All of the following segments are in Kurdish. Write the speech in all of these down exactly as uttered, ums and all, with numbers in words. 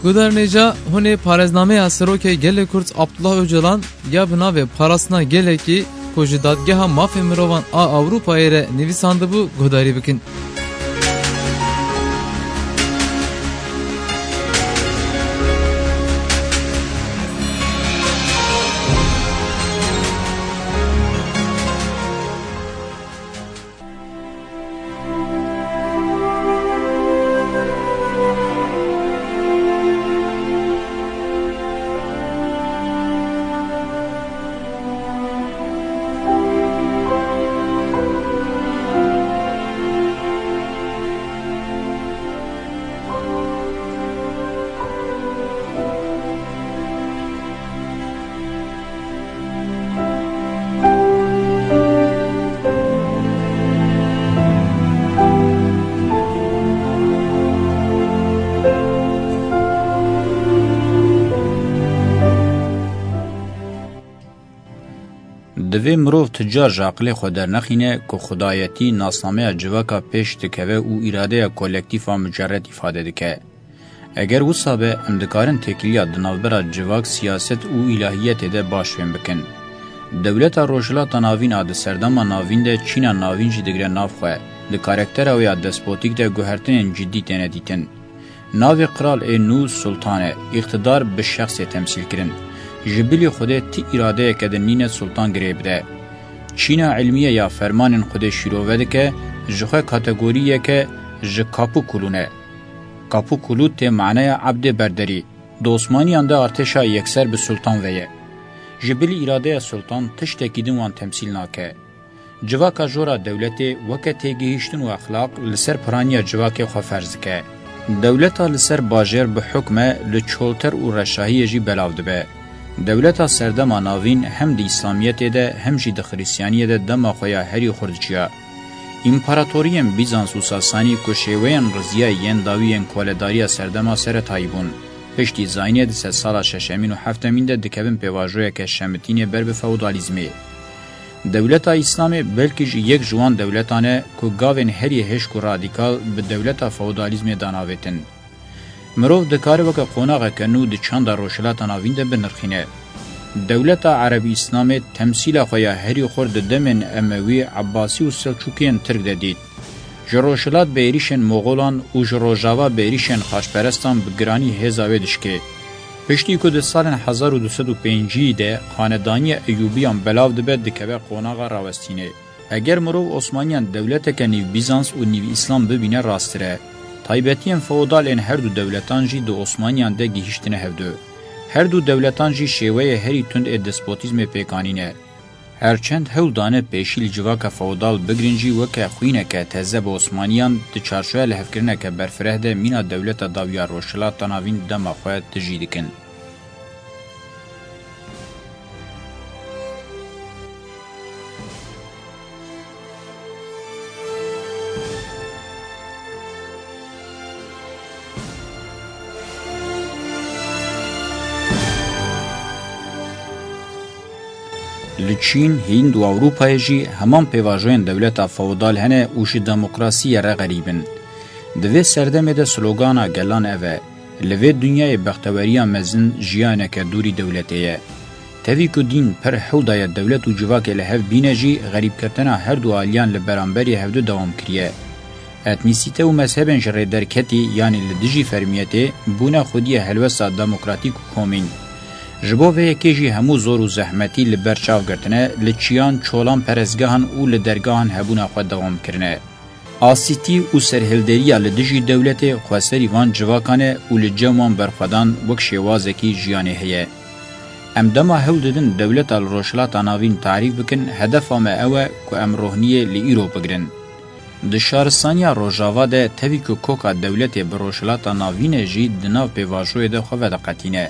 Guhdarên hêja, hûn ê parêznameya Serokê Gelê Kurd Abdullah Ocalan ya bi navê Parastina Gelekî ku ji Dadgeha Mafê Mirovan a Ewropayê re nivîsandibû guhdarî bikin. Divê mirov ti car ji aqilê xwe dernexîne ku xwedayetî nasnameya civaka pêş dikeve û îradeya kolektîf a mucerred îfade dike. Eger wisa be, em dikarin têkiliya di navbera civak, siyaset û îlahiyetê de baş fêm bikin. Dewleta Rojhilata Navîn a di Serdema Navîn de Çîna Navîn jî digire nav xwe. Di karaktera wê ya despotîk de guhertinên cidî têne dîtin. Navê qral ê nû sultan e, îqtidar bi şexsê temsîl kirin. Ji bilî Xwedê ti îradeyeke din nîne sultan girê bide. Çîna ilmiye ya fermanên Xwedê şîrove dike, ji xwe kategoriyeke ji kapû kulûn e. Kapû kulû tê maneya ebdê berderî. Di Osmaniyan de artêşa yekser bi sultan ve ye. Ji bilî îradeya sultan tiştekî din wan temsîl nake. Civaka jora dewletê weke têgihîştin û exlaq li ser piraniya civakê xwe ferz dike. Dewleta li ser bajêr bi hukm e, li çolter û reşahiyê jî belav dibe. Dewleta Serdema Navîn hem di Îslamiyetê de hem jî di Xiristiyaniyê de dema xwe ya herî xurt çiya. Împaratoriyên Bîzans û Sasanî ku şêweyên riziyayî yên dawî yên koledariya serdema seretayî bûn, piştî zayînê di sedsala şeşemîn û heftemîn de dikevin pêvajoyeke şemitînê ber bi feodalîzmê. Dewleta Îslamê belkî jî yek ji wan dewletan e ku gavên herî hişk û radîkal bi dewleta feodalîzmê danavêtin. Mirov dikare weke qonaxeke nû di çanda Rojhilata Navîn de binirxîne. Dewleta Erebî Îslamê temsîla xwe ya herî xurt di demên Emewî, Ebbasî û Selçûkiyên Tirk de dît. Ji rojhilat bi êrîşên Moxolan û ji rojava bi êrîşên xaçperestan bi giranî hêza wê dişkê. Piştî ku di salên hezar û du sed û pêncî de xanedaniya Eyûbiyan belav dibe, dikeve qonaxa rawestînê. Eger mirov Osmaniyan dewleteke nîv Bîzans û nîv Îslam bibîne, rasttir e. Taybetiyên feodal ên her du dewletan jî di Osmaniyan de gihîştine hevdu. Her du dewletan jî şêweyê herî tund ê despotîzmê pêk anîne. Her çend hewl dane pêşî li civaka feodal bigrin jî, weke xwîneke teze bi Osmaniyan di çarçoya lihevkirineke berfireh de mîna dewleta dawî ya Rojhilata Navîn dema xwe tijî dikin. Li Çîn, Hînd û Ewropayê jî heman pêvajoyên dewleta feodal hene û ji demokrasiyê re xerîb in. Di vê serdemê de slogana gelan ev e: Li vê dinyayê bexteweriya mezin jiyaneke dûrî dewletê ye. Tevî ku dîn pir hewl daye dewlet û civakê li hev bîne jî, xerîbkirtina her du aliyan li beramberî hevdu dewam kiriye. Etnîsîte û mezhebên ji rê derketî, yanî li dijî fermiyetê, bûne xwediyê helwesta demokratîk û komîn. Ji bo vê yekê jî hemû zor û zehmetî li ber çav girtine, li çiyan, çolan, perestgehan û li dergehan hebûna xwe dewam kirine. Asîtî û serhilderiya li dijî dewletê xweserî van civakan e û li cem wan berxwedan wek şêwazekî jiyanê heye. Em dema hewl didin dewleta li Rojhilata Navîn tarîf bikin, hedefa me ew e ku em rohniyê li îro bigrin. Di şaristaniya Rojava de tevî ku koka dewletê bi Rojhilata Navîn e jî, di nav pêvajoyê de xwe vediqetîne.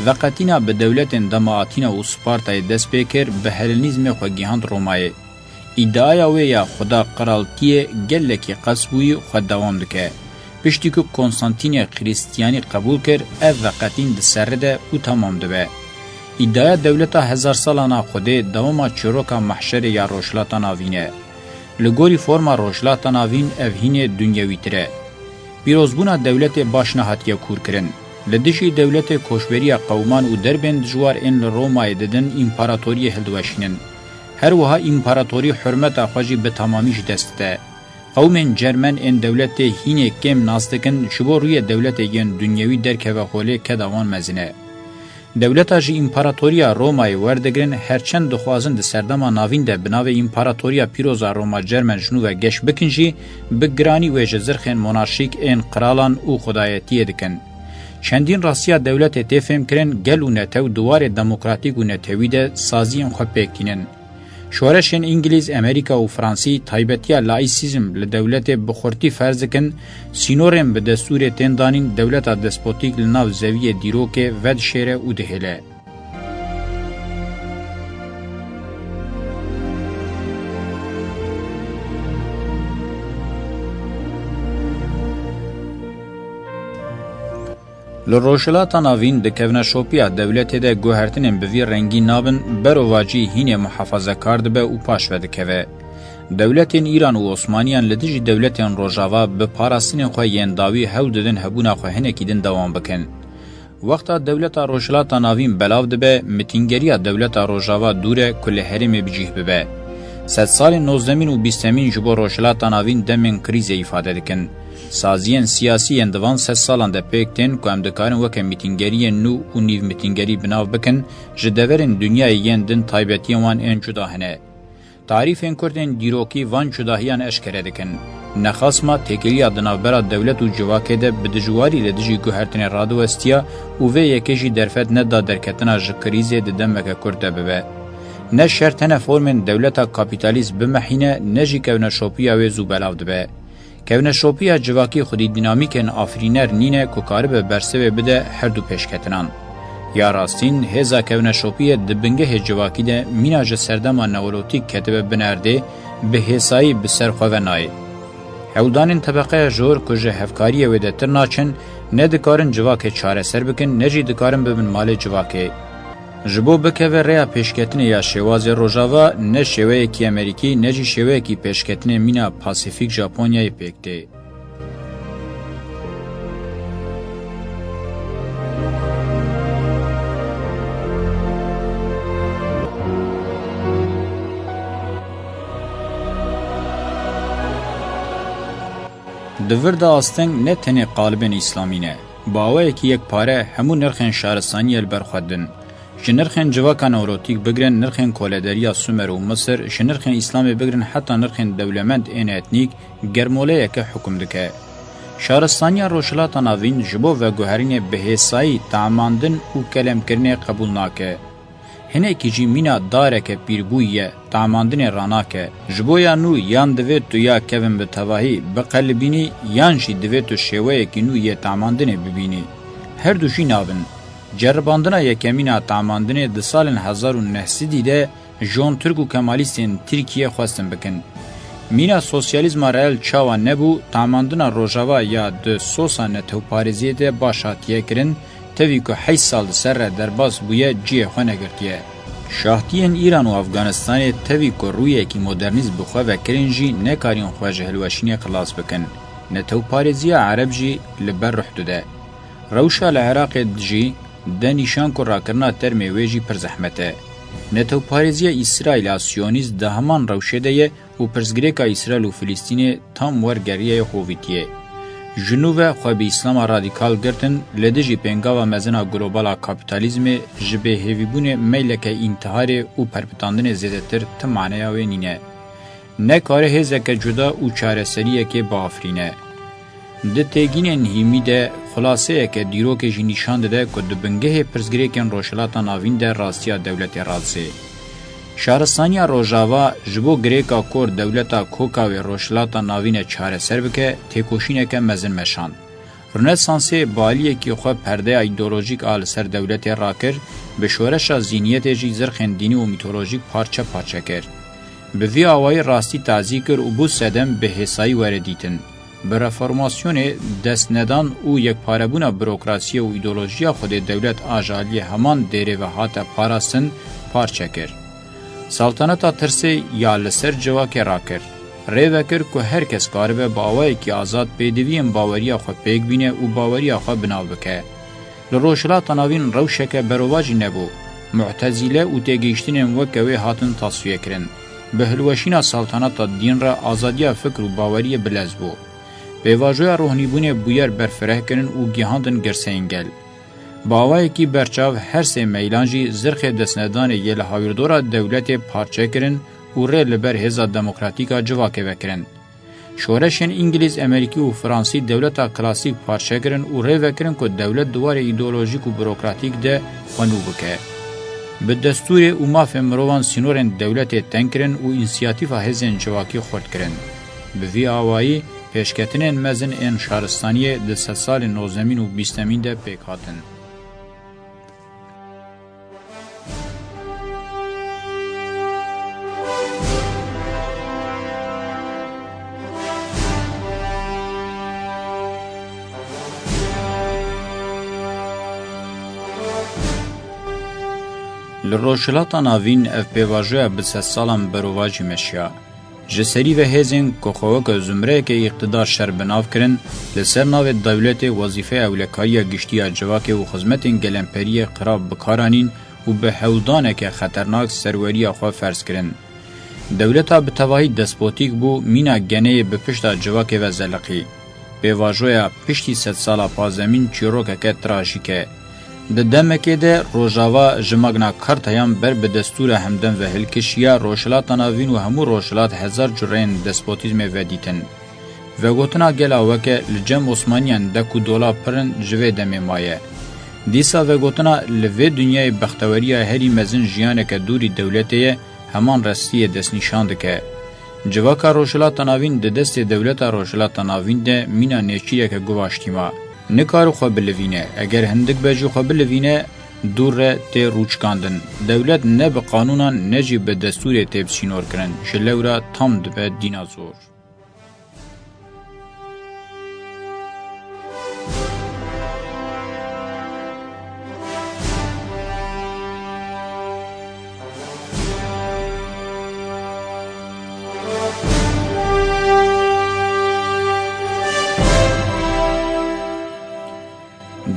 Veqetîna bi dewletên dema Atîna û Spartayê dest pê kir, bi Helenîzmê xwe gihand Romayê. Îdiaya wê ya xuda qiraltiyê gelekî qels bûyî xwe dewam dike. Piştî ku Konstantînê Xiristiyanî qebûl kir, ev veqetîn diseride û temam dibe. Îdiaya dewleta hezar salana Xwedê dewama çîroka mehşerê ya Rojhilata Navîn e. Li gorî forma Rojhilata Navîn ev hînê dunyewîtir e. Pîrozbûna dewletê baş nehatiye kûrkirin. Li dijî dewletê koçberiya qewman û derbên dijwar ên li Romayê didin împaratoriyê hildiweşînin. Her wiha împaratorî hurmeta xwe jî bi temamî ji dest dide. Qewmên Cermen ên dewletê hînê kêm nas dikin, ji bo rûyê dewletê yên dinyewî derkeve holê keda wan mezin e. Dewleta ji împaratoriya Romayê werdigirin, her çend dixwazin di serdema navîn de bi navê Împaratoriya Pîroz a Roma Cermen ji nû ve geş bikin jî, bi giranî wê ji zirxên monarşîk ên qiralan û xwedayetiyê dikin. Çendîn rastiya dewletê tê fêmkirin, gel û netew di warê demokratîk û netewî de saziyên xwe pêk tînin. Şoreşên Îngilîz, Amerîka û Fransî taybetiya laîsîzm li dewletê bi xurtî ferz dikin, sînorên bi destûrê tên danîn, dewleta despotîk li nav zeviyê dîrokê vedişêre û dihêle. Li Rojhilata Navîn di kevneşopiya dewletê de guhertinên bi vî rengî nabin, berovajî hînê muhafazekar dibe û paş vedikeve. Dewletên Îran û Osmaniyan li dijî dewletên Rojava bi parastinên xwe yên dawî hewl didin hebûna xwe hinekî din dewam bikin. Wexta dewleta Rojhilata Navîn belav dibe, mitîngeriya dewleta Rojava dûr e ku li herêmê bi cih bibe. Sedsalên nozdemîn û bîstemîn ji bo Rojhilata Navîn demên krîzê îfade dikin. Saziyên siyasî yên di van sedsalan de pêk tên ku em dikarin weke mîtîngeriyên nû û nîvmîtîngerî bi nav bikin, ji deverên dinyayê yên din taybetiyên wan ên cuda hene. Tarîfên kurt ên dîrokî van cudahiyan eşkere dikin. Nexasma têkiliya di navbera dewlet û civakê de bi dijwarî li dijî guhertinê radiwestiya û vê yekê jî derfet neda derketina ji krîzê di demeke kurt de bibe. Ne şert hene formên dewleta kapîtalîst bimehîne, ne jî kevneşopiya wê zû belav dibe. Kevneşopiya civakî xwedî dînamîkên afirîner nîne ku karibe bersivê bide her du pêşketinan. Ya rastîn, hêza kevneşopiyê di bingehê civakî de mîna ji serdema neolotîk ketibe bin erdê, bi hêsayî bi ser xwe ve nayê. Hewldanên tebeqeya jor ku ji hevkariyê wêdetir naçin, ne dikarin civakê çareser bikin, ne jî dikarin bibin malê civakê. Ji bo bikeve rêya pêşketinê ya şêwazê Rojava, ne şêweyekî Amerîkî, ne jî şêweyekî pêşketinê mîna Pasîfîk Japonyayê pêk tê. Di vir de asteng ne tenê qalibên îslamî ne. Bi awayekî yekpare hemû nirxên şaristaniyê li ber xwe din. Ji nirxên civaka neolotîk bigirin nirxên kolederiya Sumer û Misir, ji nirxên Îslamê bigirin heta nirxên dewlemend ên etnîk, germoleyeke hukm dike. Şaristaniya Rojhilata Navîn ji bo veguherînê bi hêsayî tamandin û kelemkirinê qebûl nake. Hinekî jî mîna dareke pîrbûyî ye, tamandinê ranake. Ji bo ya nû yan divê tu ya kevin bi tevahî biqelibînî, yan jî divê tu şêweyekî nû yê tamandinê bibînî. Her du jî nabin. Ceribandina yekemîn a tamandinê di salên hezar û neh sedî de John Turk û Kemalîstên Tirkiyê xwestin bikin. Mîna sosyalîzma reel çawa nebû, tamandina Rojava ya di sosa netewparêziyê de baş hatiye kirin, tevî ku heyş sal di ser re derbas bûye, cihê xwe negirtiye. Şahtiyên Îran û Afganistanê tevî ku rûyekî modernîst bi xwe ve kirin jî nekarîn xwe ji hilweşînê xilas bikin. Netewparêziya Ereb jî li ber ruh dide. Rewşa li Iraqê jî de nîşan ku rakirina termê wê jî pir zehmet e. Netewparêziya Îsraîl a Siyonîst di heman rewşê de ye û pirsgirêka Îsraîl û Filistînê tam wer geriyayê xovîtiyê. Ji nû ve xwe bi Îslama radîkal girtin, li dijî pêngava mezin a global a kapîtalîzmê ji bêhêvîbûnê meyleke întiharê û perpitandinê zêdetir ti maneya wê nîne. Nekare hêzeke cuda û çareseriyekê biafirîne. Di têgînên hîmî de xulaseyeke dîrokê jî nîşan dide ku di bingehê pirsgirêkên Rojhilata Navîn de rastiya dewletê radizê. Şaristaniya Rojava ji bo girêka kor dewleta koka wê Rojhilata Navîne çareser bike, têkoşîneke mezin meşand. Rönesansê bi aliyekî xwe perdeya îdeolojîk a li ser dewletê rakir, bi şoreşa zîniyetê jî zirxên dînî û mîtolojîk parçe parçe kir. Bi vî awayî rastî tazî kir û bû sedem bi hêsayî were dîtin. Bi reformasyonê, destnedan û yekparebûna burokrasiyê û îdeolojiya xwedê dewlet a ji aliyê heman dêrê ve hate parastin, parçe kir. Saltaneta tirsê ya li ser civakê rakir. Rê vekir ku her kes karibe bi awayekî azad pêdiviyên baweriya xwe pêk bîne û baweriya xwe bi nav bike. Li Rojhilata Navîn rewşeke berovajî nebû. Mu'tezîle û têgihiştinên weke wê hatin tasfiyekirin. Bi hilweşîna saltanata dîn re azadiya fikr û baweriyê bilez bû. Pêvajoya rohnîbûnê bûyer berfireh kirin û gihandin girseyên gel. Bi awayekî berçav her sê meylan jî zirxê destnedanê yê li hawirdora dewletê parçe kirin û rê li ber hêza demokratîk a civakê vekirin. Şoreşên Îngilîz, Emerîkî û Fransî dewleta klasîk parçe kirin û rê vekirin ku dewlet di warê îdeolojîk û burokratîk de xwe nû bike. Bi destûrê û mafên mirovan sînorên dewletê teng kirin û însiyatîfa hêzên civakî xurt kirin. Bi vî awayî, pêşketinên mezin ên şaristaniyê di sedsalên nozdemîn û bîstemîn de pêk hatin. Li Rojhilata Navîn ev pêvajoya bi sedsalan berovajî meşiya. Ji serî ve hêzên ku xwe weke zumreyeke îqtidar şer bi nav kirin, li ser navê dewletê wezîfeya ewlekariya giştî ya civakê û xizmetên gelemperiyê xirab bi kar anîn û bi hewldaneke xeternak serweriya xwe ferz kirin. Dewleta bi tevahî despotîk bû, mîna geneyê bi pişta civakê ve zeliqî. Pêvajoya piştî sedsala pazdemîn çîrokeke trajîk e. Di demekê de Rojava ji Magna Cartayan ber bi destûra hemdem ve hilkişiya, Rojhilata Navîn û hemû Rojhilat hezar cureyên despotîzmê vedîtin. Vegotina gela weke li cem Osmaniyan dek û dola pir in ji vê demê maye. Dîsa vegotina li vê dinyayê bexteweriya herî mezin jiyaneke dûrî dewletê ye, heman rastiyê destnîşan dike. Civaka Rojhilata Navîn di destê dewleta Rojhilata Navîn de mîna nêçîreke guvaştî ma. Nikare xwe bilivîne. Eger hindik be jî xwe bilivîne, dûr re tê rûçikandin. Dewlet ne bi qanûnan ne jî bi destûrê tê bi sînor kirin. Ji lewra tam dibe dînazor.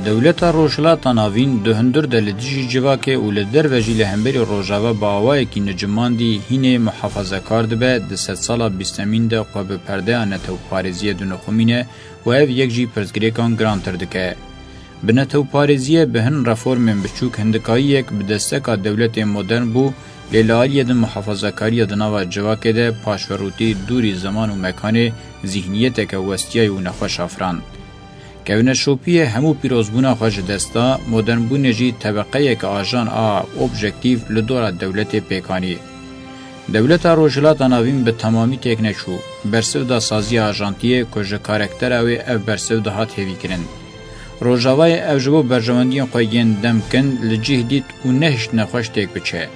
Dewleta Rojhilata Navîn di hundir de li dijî civakê û li derve jî li hemberî Rojava bi awayekî nicimandî hînê muhafazekar dibe, di sedsala bîstemîn de xwe bi perdeya netewparêziyê dinixumîne û ev yek jî pirsgirêkan girantir dike. Bi netewparêziyê, bi hin reformên biçûk hindikayiyek bi desteka dewletê modern bû, lê li aliyê din muhafazakariya di nava civakê de paşverûtî dûrî zeman û mekanê zîhniyeteke westiyayî û nexweş afirand. Kevneşopiyê hemû pîrozbûna xwe ji dest da, modernbûnê jî tebeqeyeke ajan a objektîf li dora dewletê pêk anî. Dewleta Rojhilata Navîn bi temamî têk neçû. Bersiv da saziya ajantiyê ku ji karaktera wê ev bersiv dihat hêvîkirin. Rojavayê ev ji bo berjewendiyên xwe yên demkin li cih dît û nehişt nexweş têk biçe.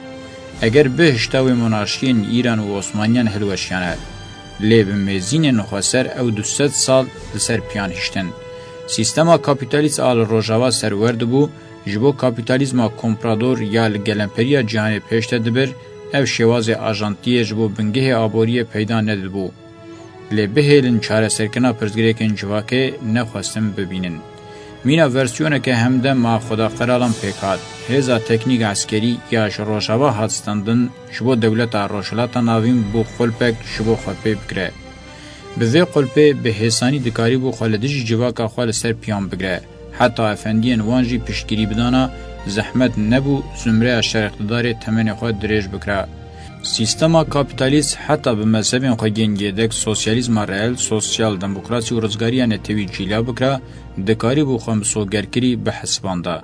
Eger bihişta wê monarşiyên Îran û Osmaniyan hilweşiyane. Lê bi mêzînên xweser ew du sed sal li ser piyan hiştin. Sîstema kapîtalîst a li Rojava serwer dibû, ji bo kapîtalîzma komprador ya li gelemperiya cîhanê pêş de dibir, ev şêwazê ajantiyê ji bo bingehê aboriyê peyda nedibû. Lê bihêlin çareserkirina pirsgirêkên civakê nexwestin bibînin. Mîna versiyoneke hemdem a Xweda Qeralan pêk hat. Hêza teknîk eskerî ya ji Rojava hat standin, ji bo dewleta Rojhilata Navîn bû qulpek ji bo xwe pê bigire. Bi vê qulpê bi hêsanî dikarîbû xwe li dijî civaka xwe li ser piyan bigire. Heta efendiyên wan jî piştgirî bidana, zehmet nebû zumreya şer îqtidarê temenê xwe dirêj bikira. Sîstema kapîtalîst heta bi mezhebên xwe yên yêdek sosyalîzma reel, sosyal demokrasî û rizgariya netewî cîla bikira, dikarîbû xwe misogerkirî bihesibanda.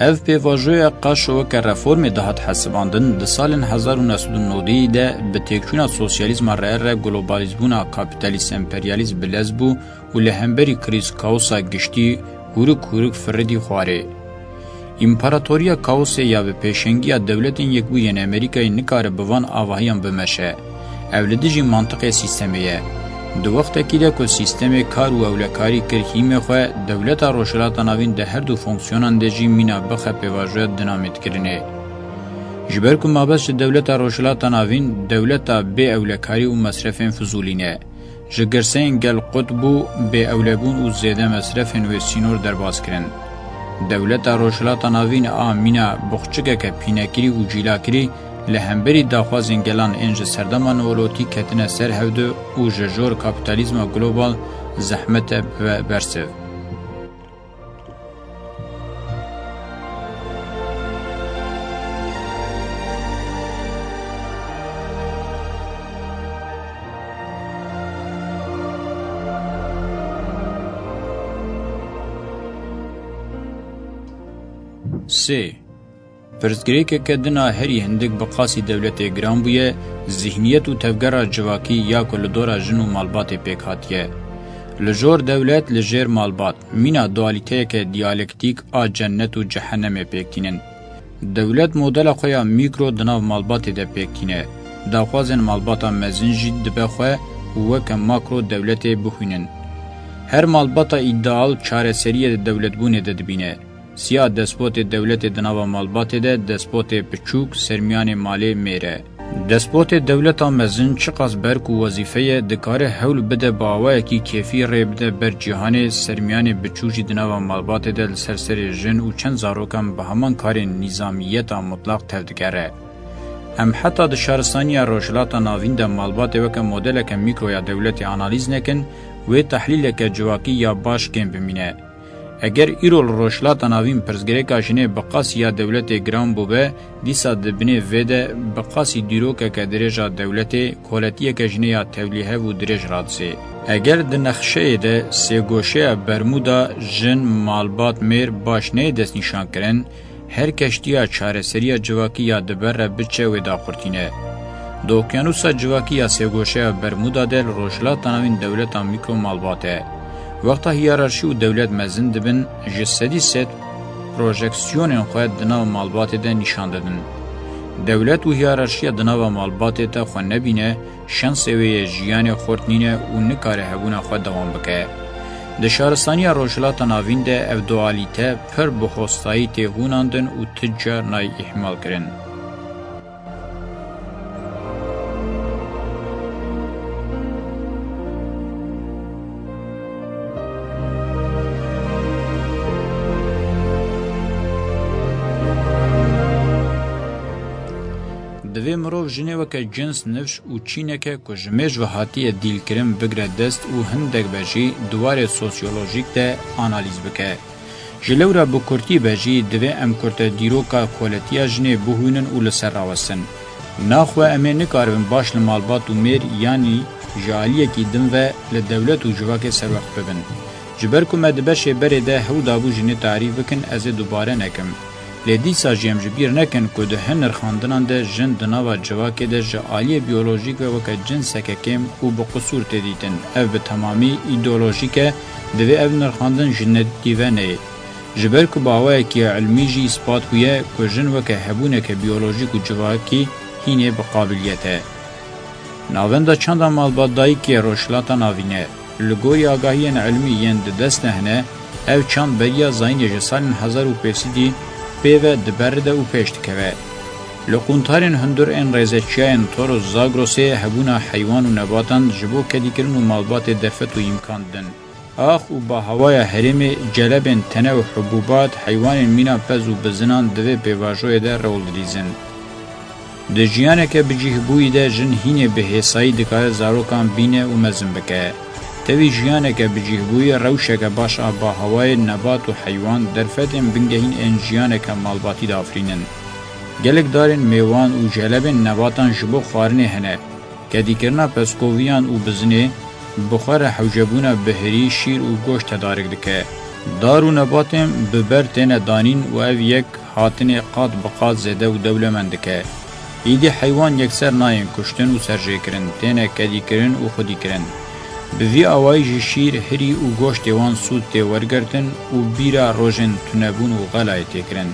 Ev pêvajoya qaşo weke reformê dihat hesibandin, di salên hezar û neh sed û nodî de bi têkçûna sosyalîzma reel re globalîzbûna kapîtalîst-emperyalîst bilez bû û li hemberî krîz kaosa giştî hûrik hûrik firidî xwarê. Împaratoriya kaosê ya bi pêşengiya Dewletên Yekbûyî yên Amerîkayê nikare bi van avahiyan bimeşe. Ev li dijî mantiqê sîstemê ye. Di wextekî de ku sîstemê kar û ewlekarî kir hîmê xwe, dewleta Rojhilata Navîn di her du fonksiyonan de jî mîna bixe pêvajoya dinamîtkirinê. Ji ber ku mabest ji dewleta Rojhilata Navîn dewleta bê ewlekarî û mesrefên fizûlî ne. Ji girseyên gel qut bû, bê ewlebûn û zêde mesrefên wê sînor derbas kirin. Dewleta Rojhilata Navîn a mîna boxçikeke pînekirî û cîlakirî li hemberî daxwazên gelan ên ji serdema neolotîk ketine ser hevdu û ji jor kapîtalîzma global zehmet e bibe bersiv. Sê. Pirsgirêkeke din a herî hindik bi qasî dewletê giran bûye, zihniyet û tevgera civakî ya ku li dora jin û malbatê pêk hatiye. Li jor dewlet, li jêr malbat, mîna dualîteyeke diyalektîk a cennet û cehennemê pêk tînin. Dewlet modela xwe ya mîkro di nav malbatê de pêk tîne. Daxwazên malbata mezin jî dibe xwe û weke makro dewletê bixwînin. Her malbata îdeal çareseriyê di dewletbûnê de dibîne. Siya despotê dewletê di nava malbatê de despotê piçûk, sermiyanê malê mêr e. Despotê dewleta mezin çiqas berk û wezîfe ye, dikare hewl bide bi awayekî kêfî rê bide ber cîhanê, sermiyanê biçûk jî di nava malbatê de li ser serê jin û çend zarokan bi heman karên nîzamiyeta mutlaq tevdigere. Em heta di şaristaniya Rojhilata Navîn de malbatê weke modeleke mîkro ya dewletê analîz nekin, wê tehlîleke civakî ya baş kêm bimîne. Eger îro li Rojhilata Navîn pirsgirêka jinê bi qasî ya dewletê giran bûbe, dîsa di binê vê de bi qasî dîrokeke dirêj a dewletê, koletiyeke jinê ya tevlîhev û dirêj radizê. Eger di nexşeyê de sêgoşeya Bermûda jin, malbat, mêr baş neyê destnîşankirin, her keştiya çareseriya civakî ya di ber re biçe wê daqurtîne. Di okyanûsa civakî ya sêgoşeya Bermûda de li Rojhilata Navîn dewleta mîkro malbat e. Wexta hiyerarşî û dewlet mezin dibin, ji sedî sed projeksiyonên xwe di nav malbatê de nîşan didin. Dewlet û hiyerarşiya di nava malbatê de xwe nebîne, şensê wê yê jiyanê xurt nîne û nikare hebûna xwe dewam bike. Di şaristaniya Rojhilata Navîn de ev dualîte pir bi hostayî tê hûnandin û ti car nayê îhmal kirin. Divê mirov jinê weke cins, nifş û çîneke ku ji mêj ve hatiye dîlkirin bigre dest û hindek be jî di warê sosyolojîk de analîz bike. Ji lewra bi kurtî be jî divê em kurte dîroka koletiya jinê bihûnin û li ser rawestin. Naxwe em ê nikaribin baş li malbat û mêr yanî ji aliyekî din ve li dewlet û civakê serwext bibin. Ji ber ku me di beşê berê de hewl dabû jinê tarîf bikin, ez ê dubare nekim. Lê dîsa jî em ji bîr nekin ku di hin nirxandinan de jin di nava civakê de ji aliyê biyolojîk ve weke cinseke kêm û bi qisûr tê dîtin. Ev bi temamî îdeolojîk e, divê ev nirxandin ji nedîtî ve neyê. Ji ber ku bi awayekî ilmî jî îspat bûye ku jin weke hebûneke biyolojîk û civakî hînê bi qabiliyet e. Navenda çanda malbatdayîkê Rojhilata Navîn e. Li gorî agahiyên ilmî yên di dest de hene, ev çand beriya zayînê ji salên hezar û pênc sedî pê ve diberide û pêş dikeve. Li qûntarên hundir ên rêzeçiyayên Taurus Zagrosê hebûna heywan û nebatan ji bo kedîkirin û malbatê derfet û îmkan didin. Ax û bahawaya herêmê, celebên tene û hubûbat, heywanên mîna pez û bizinan di vê pêvajoyê de rol dilîzin. Di jiyaneke bicîhbûyî de jin hînê bi hêsayî dikare zarokan bîne û mezin bike. Tevî jiyaneke bicîhbûyî rewşeke baş a bahawayê nebat û heywan, derfetên bingehîn ên jiyaneke malbatî diafirînin. Gelek darên mêwan û jelebên nebatan ji bo xwarinê hene. Kedîkirina pezkoviyan û bizinê bi xwe re hewcebûna bihirî, şîr û goşt tedarik dike. Dar û nebatên bi ber têne danîn û ev yek hatinê qat bi qat zêde û dewlemend dike. Îdî heywan yekser nayên kuştin û serjêkirin, têne kedîkirin û xwedîkirin. Bi vî awayî ji şîr, hirî û goştê wan sûd tê wergirtin û bîra rojên tunebûn û xelayê tê kirin.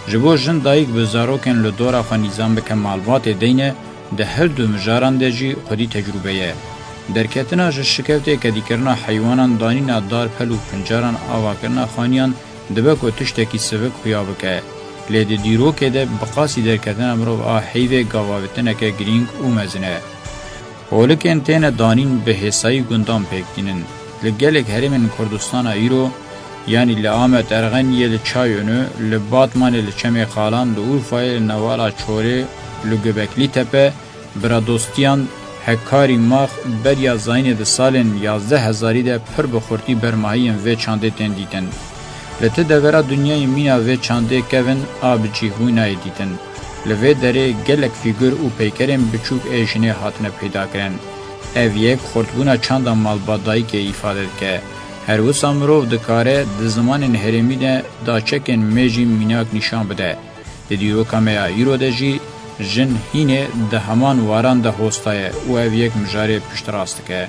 Ji bo jin dayik bi zarokên li dora xwe nîzam bike malbatê deyne, di her du mijaran de jî xwedî tecrûbe ye. Derketina ji şikevtê, kedîkirina heywanan, danîna dar, pel û pincaran, avakirina xaniyan dibe ku tiştekî sivik xuya bike. Lê di dîrokê de bi qasî derketina mirov a heyvê gavavitineke girîng û mezin e. Holikên têne danîn bi hêsayî gundan pêk tînin. Li gelek herêmên Kurdistana îro, yanî li Amed Erxeniyê, li Çayönü, li Batmanê, li Çemê Xalan, li Urfayê, li Newala Çorê, li Göbekli Tepe, Biradostiyan, Hekarî Max, beriya zayînê di salên yazdeh hezarî de pir bi xurtî bermahiyên vê çandê tên dîtin. Li ti devera dinyayê mîna vê çandê kevin a bi cîhbûyî nayê dîtin. Li vê derê gelek fîgur û peykerên biçûk ê jinê hatine peydakirin. Ev yek xurtbûna çanda malbatdayîkê îfade dike. Her wisa mirov dikare di zimanên herêmî de daçekên mêjî mînak nîşan bide. Di dîroka me ya îro de jî jin hînê di heman waran de hosta ye û ev yek mijarê piştrast dike.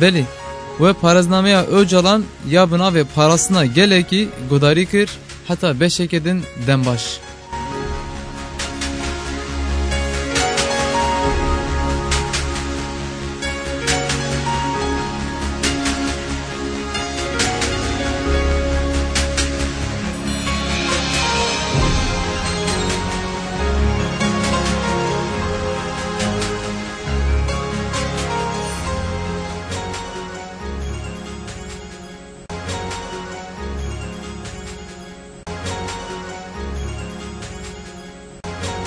Belê, we parêznameya Ocalan ya bi navê Parastina Gelekî guhdarî kir, heta beşeke din dem baş.